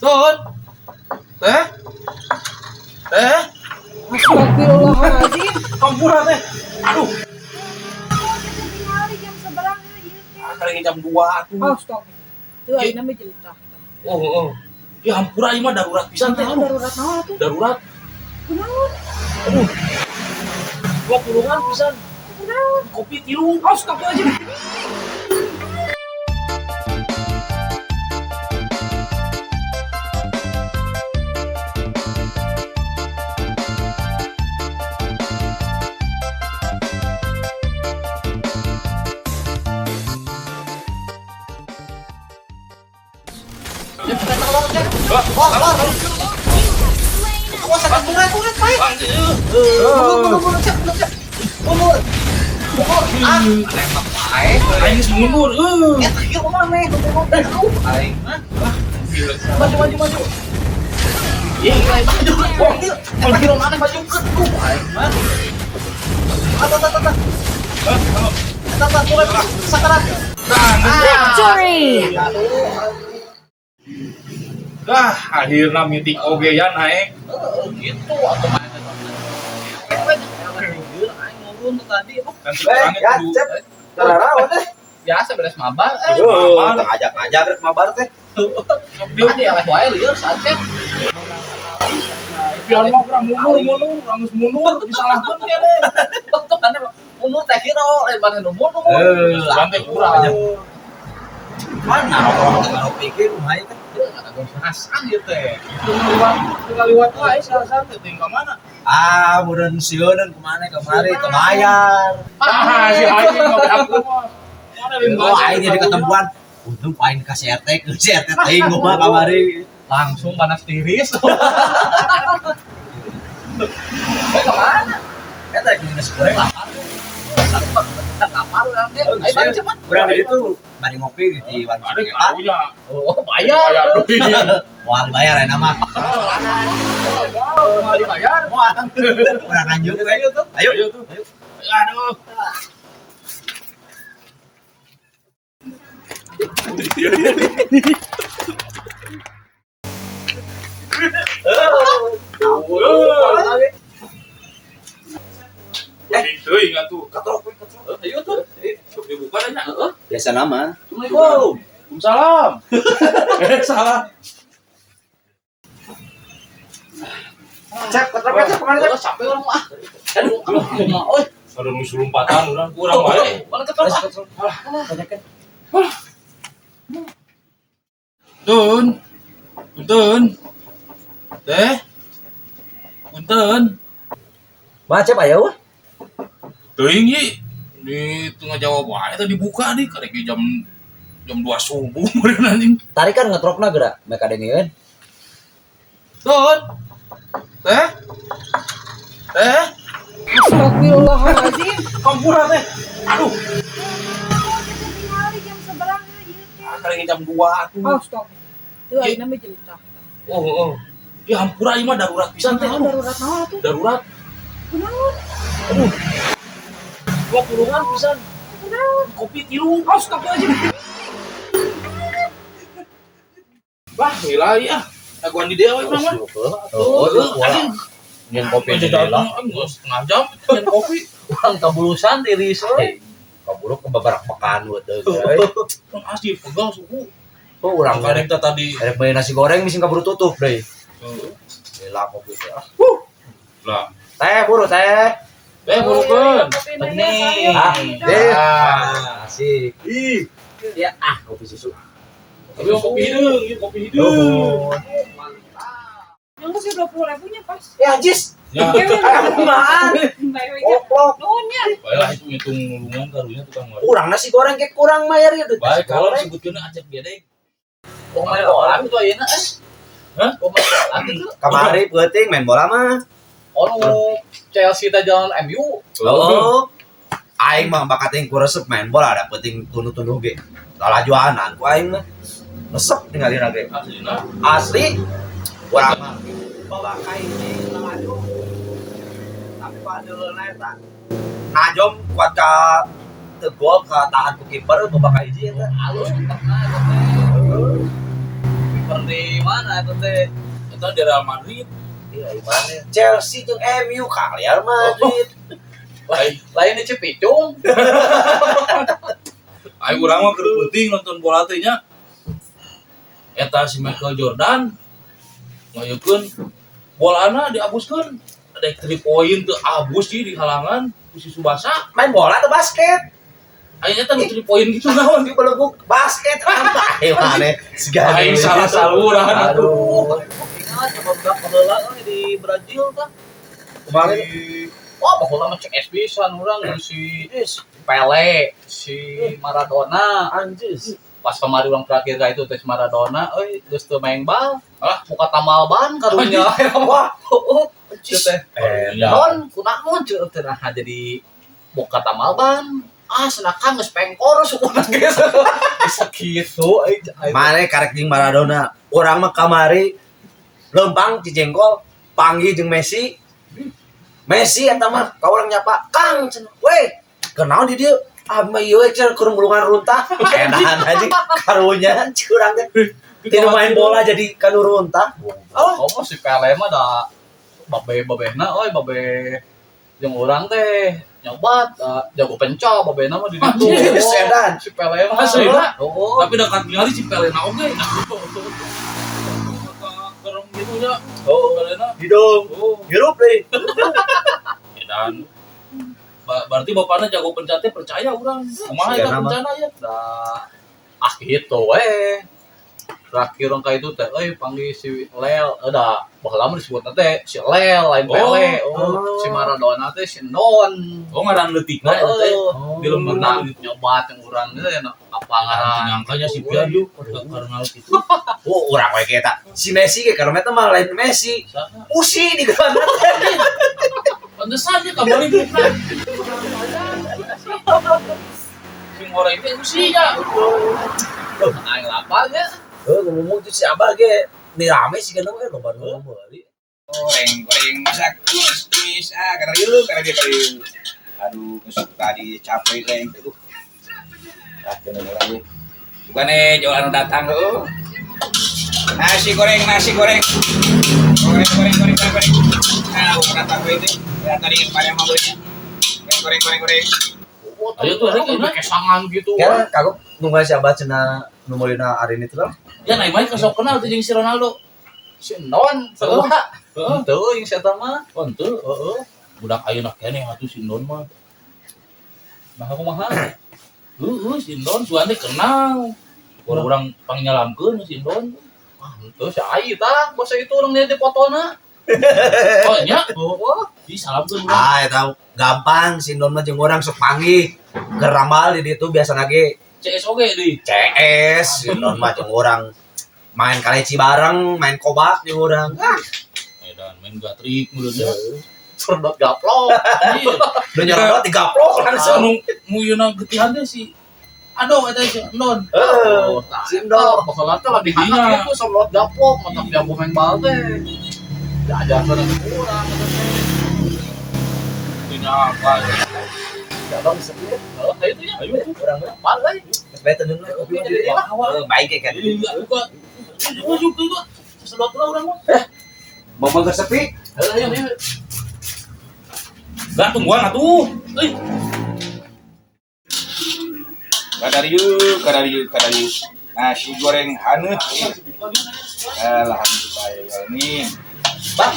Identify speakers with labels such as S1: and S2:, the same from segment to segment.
S1: Don. Teh. Teh.
S2: Astagfirullahaladzim.
S1: Hampura teh. Aduh,
S2: Tingali jam sabaraha ieu teh?
S1: kali jam 2 atuh.
S2: Oh, stop. Tuh ayeuna mah jelitah.
S1: Oh, oh. Ya hampura ieu mah darurat pisan teh.
S2: Naon
S1: Aduh,
S2: darurat naon atuh?
S1: darurat.
S2: Kunaon?
S1: Aduh. Gua kurungan pisan.
S2: Kunaon?
S1: Kopi tilu.
S2: Astagfirullahaladzim.
S3: Awas ada murat, murat, Pak. Mundur, mundur, cek, mundur, cek. Mundur. Mundur. Ah, nembak bae.
S1: Aing geus mundur. Euy.
S3: Eta ieu kumaha meh? Aduh, aing.
S1: Maju maju maju.
S3: Ih, maju. Wah, eta kira mana maju ke tuh aing mah. Ata ata ata. Eta eta mulai sakarat.
S4: Victory!
S1: Ah, akhirnya meeting oge ya naik.
S3: Heeh, gitu atuh mah. Aing ngurun tuh tadi.
S1: Nanti orangnya
S5: ya,
S1: kudu
S5: Cep. Tararaon teh.
S3: Biasa beres mabar. Eh,
S5: Yo, teu ngajak-ngajak rek mabar teh.
S3: tadi eleh wae lieur saat
S1: Biar mau kurang mundur, mundur, urang geus mundur, disalahkeun kene.
S3: Betul kan mundur teh kira lain mana nu mundur.
S1: Eh, sugan teh kurang.
S5: Mana rokok teh ngopi ge kumaha teh?
S3: Hasan ieu teh.
S1: Teu ngaliwat wae si Hasan teh tinggal mana?
S5: Ah, meureun sieuneun kumana kamari teu bayar.
S1: Ah, si aing ngopi aku mah. Mana lain
S5: Oh, aing jadi ketemuan. Untung aing ka si RT, ke si RT teuing kumaha kamari.
S3: Langsung panas tiris. Eh, kemana?
S5: Eta rek beli nasi goreng lah.
S3: Lapar urang teh. Ayo balik cepat.
S5: Urang di ditu bari ngopi di warung
S1: Ada
S5: Eta.
S1: karunya.
S3: Oh, bayar.
S1: Bayar duit.
S5: Moal bayar eta mah.
S1: Moal dibayar.
S5: Moal. Urang lanjut.
S3: Ayo tuh.
S5: Ayo.
S1: Ayo tuh. Aduh. Eh, teuing atuh.
S5: Katrok we, katrok.
S3: Ayo tuh.
S1: Sok dibuka nya.
S5: Biasa nama.
S3: Assalamualaikum.
S1: Waalaikumsalam. Eh, salah.
S5: Cep, katrok we, Cep, kemana Cep?
S3: Oh, sampai orang ah. Aduh, aduh, mah euy.
S1: Aduh, nu lompatan urang kurang wae.
S3: Mana ketok ah.
S1: Tun. Punten. Teh. Punten.
S5: Mah Cep aya wah.
S1: Teuing ieu di tengah jawab wae teh dibuka di karek jam jam 2 subuh meureun anjing.
S5: Tarikan ngetrokna geura, mereka dengeun.
S1: Tun. Teh. Teh.
S2: Astagfirullahaladzim.
S1: Hampura teh. Aduh,
S2: Tingali jam sabaraha ieu teh?
S1: kali jam 2 atuh.
S2: Oh, stop. Tuh ayeuna mah jelitah.
S1: Oh, oh. Ya hampura ieu mah darurat pisan teh.
S2: Naon
S1: Aduh,
S2: darurat naon atuh?
S1: darurat.
S2: Kunaon?
S1: Aduh. Gua kurungan pisan.
S2: Kunaon?
S1: Kopi tilu.
S2: Astagfirullahaladzim.
S1: Wah, gila ya. Aguan di dia we urang mah.
S5: Oh,
S1: anjing.
S5: Nyen kopi
S1: Aja
S5: di
S1: datang geus setengah jam nyen kopi.
S3: Urang kabulusan tiris euy.
S5: Kaburu ke babarak makan we teu. euy.
S1: Kan asli pegal suku.
S5: Oh, urang
S1: Karek teh tadi.
S5: rek beli nasi goreng missing kaburu tutup deui.
S1: Heeh.
S5: Gila kopi teh. Ah.
S1: Lah,
S5: Teh buru teh.
S1: teh burukeun.
S3: Bening.
S5: Ah, deh.
S1: Ah.
S5: Asik. Ih. Ya ah, kopi susu.
S1: Tapi mau kopi hideung, ieu kopi hideung.
S5: Nuhun.
S2: Yang sih 20 ribu nya pas.
S5: Ya jis.
S1: Ya,
S5: Kumaha? Goblok.
S2: Nuhun nya.
S1: baiklah itu ngitung nulungan karunya tukang warung.
S5: Kurang nasi goreng ke kurang mayar ya duit.
S1: Baik,
S5: Nasi
S1: kalau
S5: goreng.
S1: sebutkeun Acep Gedeg.
S3: Oh, main bola gitu ayeuna eh.
S1: Hah?
S3: Oh, main bola gitu.
S5: Kamari peuting main bola mah.
S3: Oh, nu Chelsea teh jalan MU.
S5: Oh. Aing mah bakat yang ku resep main bola ada peuting tunduh-tunduh ge. Lalajuanan ku aing mah. Resep ninggalin ge.
S1: Aslina.
S5: Asli. Urang mah bawa kai lalajo. Tapi padeulna eta. Najom kuat ka teu gol ka tahan ku kiper babak hiji eta.
S3: Halus entekna eta teh. Kiper di mana eta teh?
S1: Eta di Real Madrid.
S5: Iya, mana? Chelsea jeung MU ka Real Madrid.
S1: Lain
S3: Lain di Cipicung.
S1: Aing urang mah keur peuting nonton bola teh nya. Eta si Michael Jordan ngayeukeun bolana diabuskeun. Ada 3 point teu abus sih di halangan ku si Subasa.
S5: Main bola atau basket?
S1: Aing eta nu 3 point gitu naon.
S5: Di belenggu basket apa? Ayo mana? Segala.
S1: Aing salah saluran atuh.
S5: Aduh.
S3: Ingat coba budak baheula euy di Brazil tah.
S5: Kemarin
S3: Wah, baheula mah CS pisan urang si Pele, si Maradona.
S5: anjis.
S3: Pas kemarin urang terakhir ka itu teh si Maradona euy geus teu main bal.
S1: Alah.
S3: Buka tambal ban karunya.
S5: Wah,
S3: Heeh. Ceu teh.
S1: Ya.
S3: Non, kunaon ceu teh nah jadi buka tambal ban. Ah, senakan geus pengkor sukuna geus. Bisa kitu euy.
S5: Mane karek jeung Maradona. Urang mah kamari lempang Cijengkol panggih jeung Messi. Messi eta mah ka urang nyapa, "Kang, cenah. Weh, kenaon di dieu?" Ah, mah ieu we cenah keur mulungan runtah. Enahan aja karunya curang teh. Tidak main bola jadi kanu runtah.
S3: Oh, oh si Pele mah da babe-babehna euy, babe jeung urang teh nyobat jago penca babehna mah di ditu.
S1: Anjir,
S3: Oh,
S5: edan.
S3: si Pele mah.
S1: Asli, Pak?
S3: Oh,
S1: Tapi dekat ningali si Pele na oge. Gerem gitu ya.
S3: oh.
S1: Pele na.
S5: Hidung.
S1: Oh.
S5: Hirup deui.
S1: Edan. Berarti bapaknya jago pencatnya percaya urang. Kumaha eta
S5: Sigana mah.
S1: bencana ya?
S3: Da ah gitu we. Terakhir orang ka itu teh euy panggil si Lel, da baheula mah disebutna teh si Lel lain
S1: Oh.
S3: Pele. Oh, si Maradona teh si Non.
S1: Oh ngaran leutikna eta teh.
S3: Oh,
S1: Di lemburna
S3: nah, nyobat yang urang teh apa ngaran
S1: Nyangkanya si Pian yuk karena gitu.
S5: Oh, urang we eta. Si Messi ge karena eta mah lain Messi.
S1: Saha?
S5: Usi di geuna.
S1: Pantesan ya kamari bukan. Sing ngoreng teh usi ya.
S3: Aing lapar ya.
S5: Heuh, ngomong tuh si Abah ge ni rame sih kan we loba nu meuli.
S4: Goreng, goreng, masak, terus, tuis, ah, karena yuk, karena dia kali. Aduh, ngesuk tadi capek reng, aduh. Ah, kena lagi. Bukan nih, jualan datang tuh. Nasi goreng, nasi goreng. Goreng, goreng, goreng, goreng, goreng. Nah, bukan datang gue itu. Ya, tadi kemarin mau belinya. Goreng, goreng, goreng, goreng.
S1: Ayo tuh, rek,
S3: udah kesangan gitu.
S5: Ya kagok nungguan si Abah cenah nu meulina ari itu lah.
S1: Ya naik main kesok kenal tuh jeung si Ronaldo.
S3: Si Non, sarua.
S1: Heeh.
S3: Henteu yang si eta mah.
S1: Oh henteu.
S3: Heeh.
S1: Budak ayeuna keneh atuh si Non mah.
S3: Nah, kumaha?
S1: Heeh, si Non sugan teh kenal. Urang-urang pangnyalamkeun si Non.
S3: Ah, henteu si ai tah, basa itu urang lihat di fotona.
S1: Oh nya,
S3: Heeh.
S1: di salamkeun urang.
S5: Ah, eta gampang si Don mah jeung urang sok panggih. Geramal di ditu biasana ge
S1: CS oge deui.
S5: CS si Don mah jeung urang main kaleci bareng, main kobak jeung urang. Ah,
S1: Edan main gatrik meureun.
S3: Serdot gaplok.
S1: Iya.
S5: nu nyerodot digaplok langsung.
S1: Anu nu getihan teh si Aduh, eta si Non.
S5: Heeh.
S3: Oh, tah,
S5: Si Don.
S3: Baheula teh latihan
S1: Iya.
S3: gitu serdot gaplok, mantap jago main bal teh. Diajarkeun ke urang eta teh.
S1: Punya apa?
S5: Ya Bang sepi.
S3: Heeh, kayak itu ya.
S1: Ayo tuh.
S5: Urang mah
S3: Bal euy.
S5: geus bae teu kopi mah di dieu. Heuh, baik ya kan.
S1: Iya, buka. Maju ke gua. Sedot lah urang mah.
S5: Bapak geus sepi.
S3: Heeh, ayo ayo.
S1: Gak tungguan atuh. Euy.
S4: Kadarieu, kadarieu, kadarieu. Nasi goreng haneut. Alhamdulillah ini.
S5: Bang,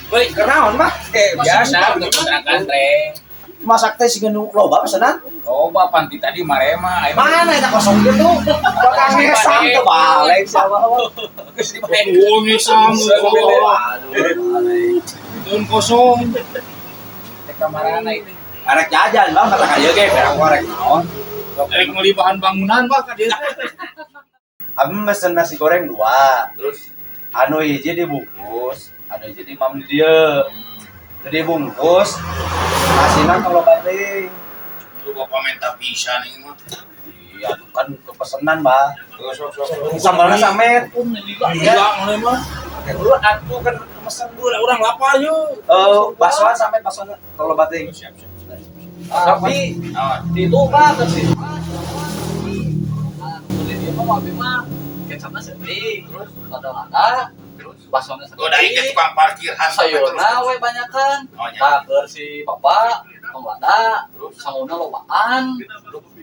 S4: Beli
S5: kenaon mah?
S4: Biasa untuk kontrakan reng.
S5: Masak teh sih nu loba pesanan.
S4: Loba panti tadi marema. Ayo.
S5: Mana eta kosong gitu? Bakal ngesang teu balik sama.
S4: Geus dipakai.
S1: Oh, ngesang.
S5: Aduh,
S1: Tahun kosong.
S4: Kamarana itu.
S5: arek jajan bang kata kayu ge berak korek naon.
S1: Erek meuli bahan bangunan bah ka dieu.
S5: Abi mesen nasi goreng dua.
S4: Terus
S5: Anu hiji dibungkus, anu hiji di mam di dieu. Jadi bungkus, nasina kalau bating.
S1: Lu bapak minta pisan ini mah.
S5: Iya, tuh kan kepesenan, Bah.
S4: terus sok sok.
S5: Sambalna samet.
S1: Iya, mana mah.
S5: Lu aku kan mesen
S1: Gua orang lapar yuk.
S5: eh baksoan samet baksoan kalau bating.
S4: Siap siap.
S5: Tapi
S4: Naon?
S3: Di itu mah kan sih. Ah, beli dia mah abi mah Kecapna saeutik, terus lada-lada, terus basona
S4: Oh, da ieu
S3: saeutik.
S4: Tukang parkir hantam.
S3: Sayurna we banyakan.
S4: Oh, nya.
S3: Tah keur si bapak tong lada, sanguna lobaan.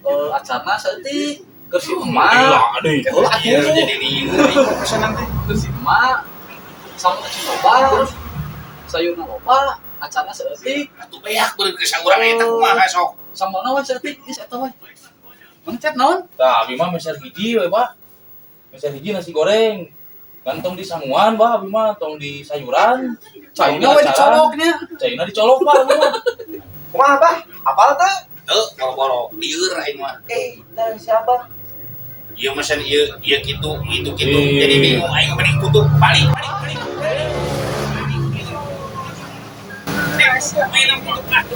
S3: Eh, acarna saeutik. Keur si emak,
S1: Gila deh.
S3: oh
S4: Iya,
S3: atuh.
S4: jadi lieur ieu pesanan teh.
S3: Keur si emak sanguna cing loba, sayurna loba, acarna saeutik.
S4: Atuh beak beureum ke sangurang eta kumaha sok.
S3: Sambalna we saeutik, geus eta we. Mana, Cep, naon?
S1: Tah, abi mah meser hiji we, Pak. Meser hiji nasi goreng. Kan tong di sanguan, Bah, abi mah tong di sayuran.
S3: Caina we dicoloknya.
S1: Caina dicolok, Pak, abi mah.
S5: Kumaha, Bah? Apal teh?
S4: Teu boro-boro lieur aing mah.
S5: Eh, tah siapa?
S4: Ieu mesen ieu ieu kitu, itu kitu.
S1: Eh.
S4: Jadi bingung aing mending tutup balik balik balik.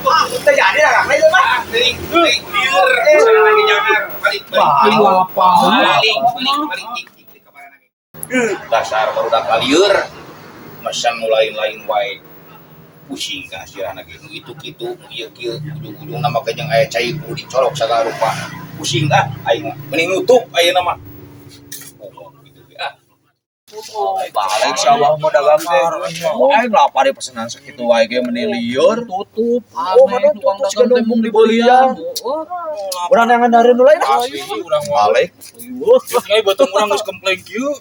S5: Ah, teu jadi lah kang itu mah.
S4: Ah, teuing teuing lieur pesanan lagi jangan balik balik balik.
S1: Apa?
S4: Balik balik balik tik tik kabaran lagi. Dasar barudak lieur. Mesen nu lain-lain wae. Pusing ka sirahna ge nu itu kitu, nu ieu kieu, ujung-ujungna make jeung aya cai kudu dicolok sagala rupa. Pusing ah aing mah. Mending nutup ayeuna mah. Oh, gitu ge ah.
S5: Balik si Abah mau dagang teh. Aing lapar di pesanan sakitu wae ge meni lieur.
S3: Tutup.
S5: Oh,
S3: Aneh,
S5: mana
S3: tukang
S5: tutup
S3: dagang
S5: siga
S3: teh
S5: numpung
S3: mung
S5: dibelian.
S3: Oh,
S5: Urang yang ngandaren nu lain ah.
S1: Asli urang mah.
S5: Balik.
S1: Ngai beuteung urang geus kempleng kieu.